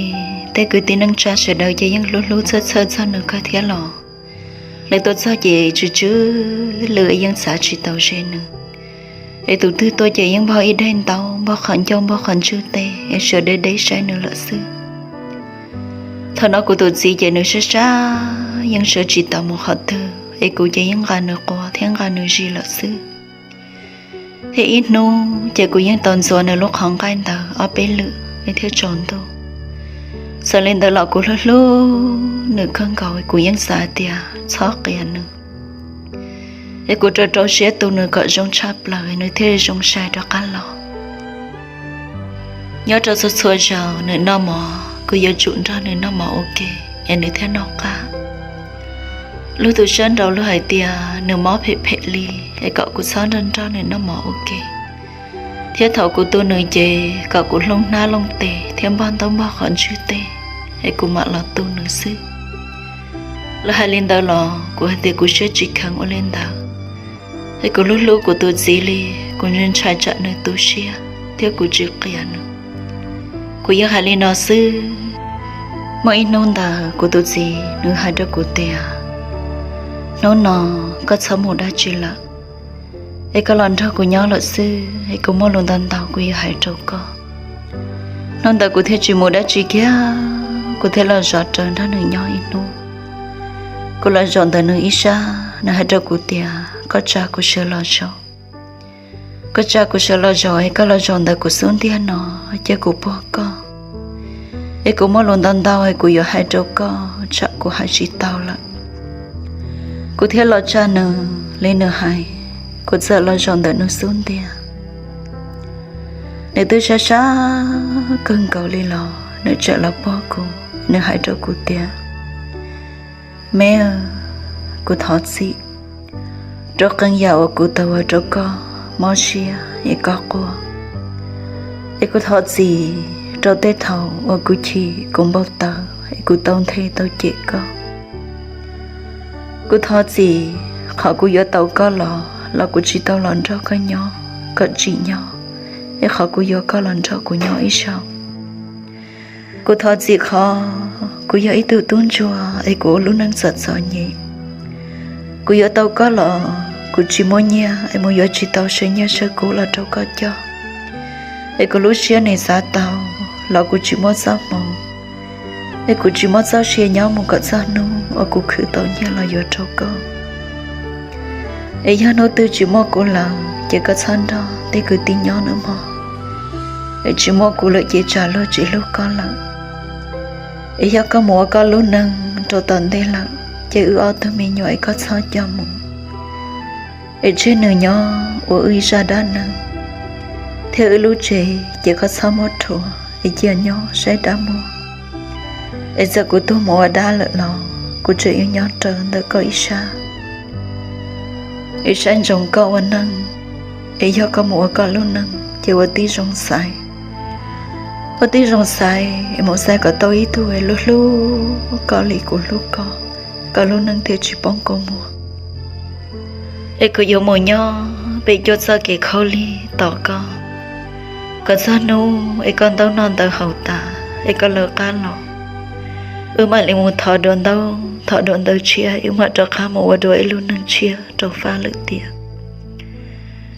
Tej kwv tij neej tsa sawv daws ces yeej hlub hlub txhawj txhawj txog nws kawg thiab los, lawv tuaj txog ces tsw tsw lwj, yeej txav tsis tau ze nws. Es tus twg tuaj ces yeej npog ib daim ntaub, npog qhov ncauj, npog qhov ntswg tej, es sawv deb deb saib nws lawm xwb. Thaum no kuv tus txiv ces nws sab sab, yeej sawv tsis tau mus qhov twg, es kuv ces yeej nqa nws quas thiab nqa nws zis lawm xwb. Thiab ib hnub ces kuv yeej tau ntxuav nws lub qhov nqaij ntawd ob peb lwm, es thiaj tsaus ntuj. Txawm li ntawd los kuv hlub hlub nws kawg nkaus, kuv yeej xav tias txhob qias nws, es kuv rau rau siab tu nws kom zoo tshaj plaws, nws thiaj zoo sai rov qab los. Nyob rau txhua txhua zaus nws noj mov, kuv yuav tsum nrog nws noj mov ua ke, es nws thiaj noj qab. Lub tus sab nraud luag hais tias nws mob phem phem li, es kom kuv txhob nrog nrog nws noj mov ua ke, thiab thaum kuv tu nws ces kom kuv hloov hnab looj tes thiab npog ntaub npog qhov ntswg tej, es kuv mam los tu nws xwb. Lawv hais li ntawd los kuv hais tias kuv siab tsis kheev ua li ntawd, es kuv hlub hlub kuv tus txiv li, kuv ntshai tsam nws tu siab thiab kuv tsis qias nws. Kuv yeej hais li no xwb. Muaj ib hnub ntawd kuv tus txiv nws hais rau kuv tias, hnub no koj txhob mus dab tsi lawm, es koj los nrog kuv nyob lawm xwb, es kuv muaj lus ntau ntau kuv yuav hais rau koj. Hnub ntawd kuv thiaj tsis mus dab tsi kiag, kuv thiaj los zov raws nrog nws nyob ib hnub. Kuv los zaum ntawm nws ib sab, nws hais rau kuv tias, koj tsa kuv sawv los zaum, koj tsa kuv sawv los zaum, es koj los zaum ntawm kuv xub ntiag no, cia kuv puag koj, es kuv muaj lus ntau ntau es kuv yuav hais rau koj, tsam kuv hais tsis tau lawm. Kuv thiaj los tsa nws li nws hais, kuv txawm los zaum ntawm nws xub ntiag. Nws twb sab sab kawg nkaus li los nws txawm los puag kuv, nws hais rau kuv tias, me, kuv thov txim rau qee yam uas kuv tau ua rau koj mob siab es koj quaj, es kuv thov txim rau tej thaum uas kuv chim kuv npau taws es kuv tau nthe tau cem koj. Kuv thov txim qhov kuv yuav tau koj los los kuv tsis tau los nrog koj nyob kom tsim nyog, es qhov kuv yuav koj los nrog kuv nyob ib zaug. Kuv thov txim qhov kuv yog ib tug tub ntsuag es kuv ua lub neej txom txom nyem. Kuv yuav tau koj los kuv tsis muaj nyiaj es mus yuav tsis tau saw nyiaj saw kub los rau koj coj, es kuv lub siab nws xav tau los kuv tsis muaj txoj hmoo, es kuv tsis muaj txoj sia nyob mus kom txog hnub uas kuv khwv tau nyiaj los yuav rau koj. Es yog hnub twg tsis muaj kuv lawm ces koj txhob nrog tej kwv tij nyob nawb mog, es tsis muaj kuv lawm ces tsam luag tsis hlub koj lawm. Es yog koj mus ua koj lub neej rau tom ntej lawm ces wb ob tug me nyuam es koj txhob coj mus, es tseg nws nyob ua wb ib zaj dab neeg, thiab wb lub tsev ces koj txhob muab rhuav es cia nyob saib dab muag. Es txawm kuv tuag mus ua dab lawm los kuv tseem yuav nyob raws ntawm koj ib sab, es saib ntsoov koj ua neej. Es yog koj mus ua koj lub neej ces ua tib zoo xaiv, ua tib zoo xaiv es mus xaiv kom tau ib tug es hlub hlub koj li kuv hlub koj, koj lub neej thiaj tsis poob kua muag. Es kuv yuav mus nyob pem cuaj txoj kev khaub lig tos koj, kom txog hnub es koj ntaub noj ntawv haus tas es koj lawv qab los, wb mam li mus thov dua ntaub thov dua ntawv tshiab, wb mam rov qab mus ua dua ib lub neej tshiab rau fab lawm tiag.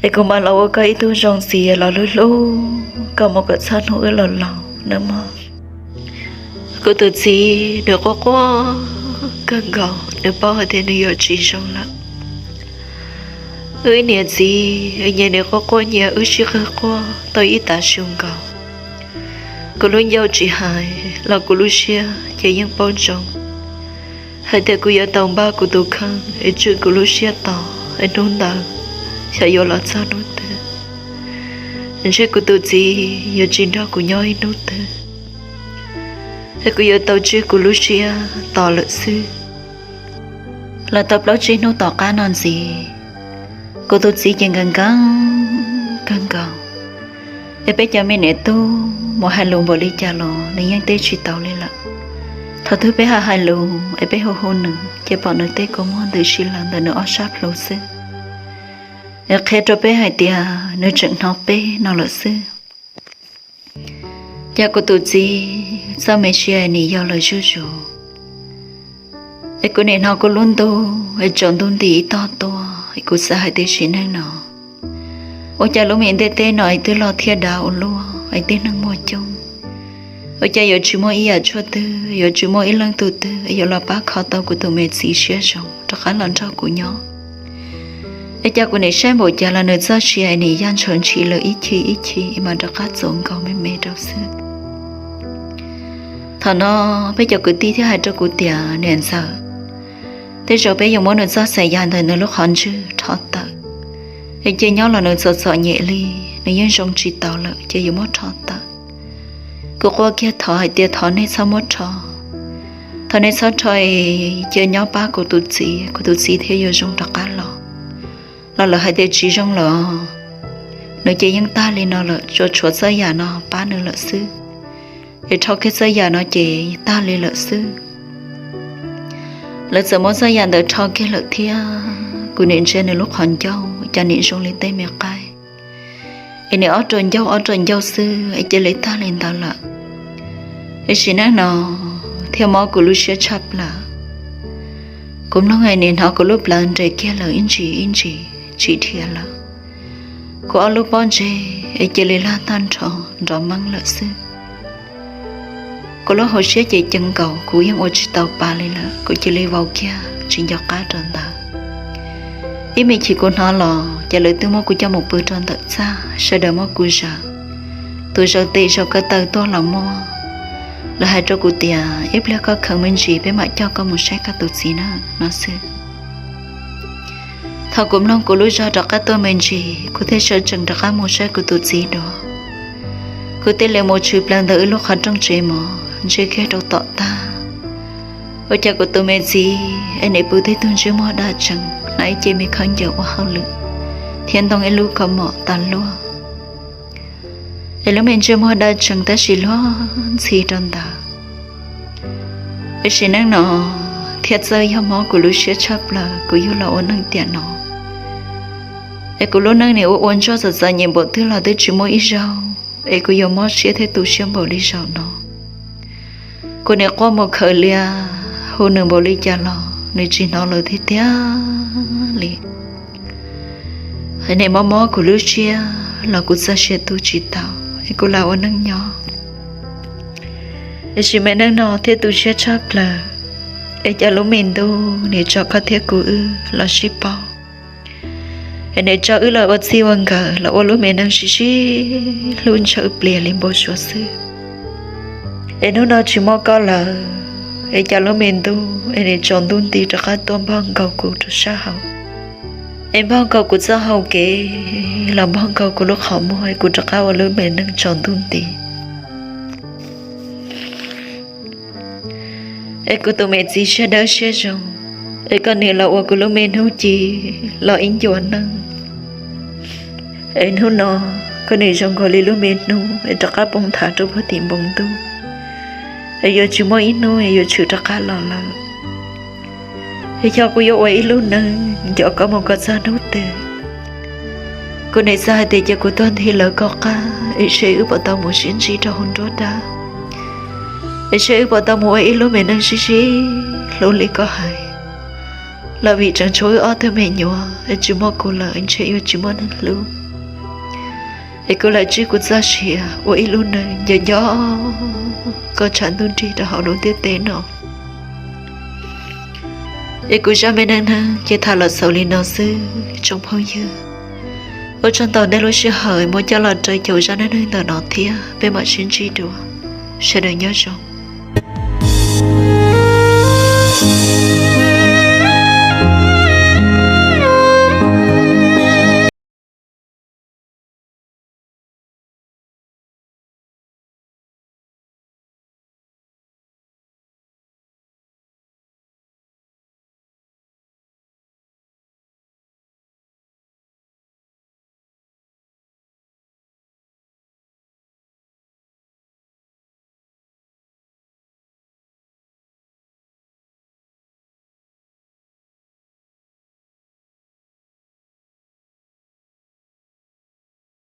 Es kuv mam los ua koj ib tug zoo txiv los hlub hlub koj mus kom txog hnub wb los laus nawb mog. Kuv tus txiv nws quaj quaj kawg nkaus, nws paub hais tias nws yuav tsis zoo lawm. Wb ib niam txiv nyias nws quaj quaj nyias, wb sib qawg quaj tau ib tav su nkaus. Kuv lub ncauj tsis hais los kuv lub siab ces yeej paub ntsoov hais tias kuv yuav tau npaj kuv tus kheej es tswj kuv lub siab tos es hnub ntawd xyov yuav los txog hnub twg. Ntshe kuv tus txiv yuav tsis nrog kuv nyob ib hnub twg, es kuv yuav tau tswj kuv lub siab tos lawm xwb. Los tau plaub tsib hnub tom qab no ntxiv, kuv tus txiv ces nkees nkees kawg nkaus. Es peb cov me niam tub mus hais lus npaum li cas los nws yeej teb tsis tau li lawm. Thaum twg peb hais hais lus es peb hu hu nws ces pom nws tej kua muag ntws si lawm ntawm nws ob sab plhu xwb. Es qhia rau peb hais tias nws tseem hnov peb no lawm xwb. Ces kuv tus txiv txoj me sia nim yau lawm zuj zus. Es kuv nim hnov kuv lub ntuj es tsaus ntuj nti ib tog tuaj, es kuv xav hais tias sim neej no ua cas lub me ntiaj teb no es twb loj thiab dav ua luaj es tib neeg muaj coob, ua cas yuav tsis muaj ib yam tshuaj twg, yuav tsis muaj ib leej tug twg es yuav los pab kho tau kuv tus me txiv siab zoo rov qab los nrog kuv nyob. Es cas kuv nim saib npaum cas los nws txoj sia nim yaj ntshaus ntshis lawm ib chim ib chim es mas rov qab txuas nkaus me me rau xwb. Thaum no peb cov kwv tij thiaj hais rau kuv tias, niam ntxawm, tej zaum peb yuav muab nws txoj xaim yas ntawm nws lub qhov ntswg rho tawm, es cia nyob los nws txom txom nyem li, nws yeej zoo tsis taus lawm ces yuav muab rho tawm. Kuv quaj kiag thov hais tias thov nej txhob muab rho, thov nej txhob rho, cia nyob pab kuv tus txiv, kuv tus txiv thiaj yuav zoo rov qab los. Los lawv hais tias tsis zoo lawm, nws ces yeej tag li no lawm, tsuas tshuav txoj yam no pab nws lawm xwb. Es rho kiag txoj yam no ces tag li lawm xwb. Lawv txawm muab txoj yam ntawd rho kiag lawm thiab, kuv nim ntsia nws lub qhov ncauj cas nim zoo li tej me qaib, es nim ob rau ncauj ob rau ncauj xwb es cia li tag li ntawd lawm. Es sim neej no thiaj mob kuv lub siab tshaj plaws. Kuv mloog es nim hnov kuv lub plawv nres kiag lawm ib ntsis ib ntsis tsis dhia lawm. Kuv ob lub pob ntseg es cia li laj tag nrho nrov meeb lawm xwb. Kuv lub hauv siab ces ceev nkaus, kuv yeej ua tsis tau pa li lawm, kuv cia li vau kiag tsis nco qab rau ntawd. Ib me chim kuv hnov los ces lawv twb muab kuv coj mus pw rau ntawm txaj, sawv daws muab kuv zaws, tus zaws tes zaws ko taw tuaj los muaj. Lawv hais rau kuv tias ib pliag koj kheev me ntsis peb mam coj koj mus saib koj tus txiv na no xwb. Thaum kuv mloog kuv lub zog rov qab tuaj me ntsis, kuv thiaj sawv tsees rov qab mus saib kuv tus txiv dua. Kuv thiaj li mus tshwm plaws ntawm wb lub qhov rooj tsev mov ntsia kiag rau tom tag, ua cas kuv tus me txiv es nim pw tib tug ntsej muag daj tsees, hnav ib ce me khaub ncaws ua hauj lwm, thiab ntoo ib lub kaus mom tas luaj. Es lub me ntsej muag daj tsees tab sis luag ntxhi rau ntawd. Es sim neej no thiaj txawj yog mob kuv lub siab tshaj plaws kuv yug los ua neej tiam no. Es kuv lub neej nim ua ua ntsuag txom txom nyem npaum twg los twb tsis muaj ib zaug es kuv yuav mob siab thiab tu siab npaum li zaum no. Kuv nim quaj mus khawm lias hu nws npaum li cas los nws tsis hnov lawm tiag tiag li. Nim mob mob kuv lub siab los kuv txoj sia tu tsis tau es kuv lam ua neej nyob. Es sim me neej no thiaj tu siab tshaj plaws, es cas lub me ntuj nim tso koj thiab kuv wb los sib paub, es nim tso wb los ua txij ua nkawm los ua lub me neej sib sib hlub ntshaw plias li npau suav xwb. Es hnub no tsis muaj koj lawm, es cas lub me ntuj es nim tsaus ntuj nti rov qab tuaj npog nkaus kuv rau sab hauv, es npog nkaus kuv txoj hau kev los npog nkaus kuv lub qhov muag es kuv rov qab ua lub me neej tsaus ntuj nti. Es kuv tus me txiv siab dawb siab zoo, es koj nim los ua kuv lub me hnub ci los ib ncua neej. Es hnub no koj nim zoo nkaus li lub me hnub es rov qab poob nthav rau puag tim npoo ntuj, es yuav tsis muaj ib hnub es yuav tshwm rov qab los lawm. Es yog kuv yuav ua ib lub neej nco koj mus kom txog hnub twg? Kuv nim xav hais tias cia kuv tuag nthi lawv koj qab es seb wb puas tau mus sib ntsib rau hauv nruab dab, es seb wb puas tau mus ua ib lub me neej sib sib hlub li koj hais. Los vim tseem tshuav wb ob tug me nyuam es tsis muaj kuv lawm ntshe yuav tsis muaj neeg hlub. Es kuv lam tswj kuv txoj sia ua ib lub neej nco nco koj tshav ntuj nrig rau hauv lub ntiaj teb no. Es kuv zaj me neej neeg ces tham los xaus li no xwb tsoom phooj ywg. Ua tsaug ntau nej lub sij hawm muab coj los raws caum zaj neej neeg ntawm no thiab peb mam sib ntsib dua. Sawv daws nyob zoo.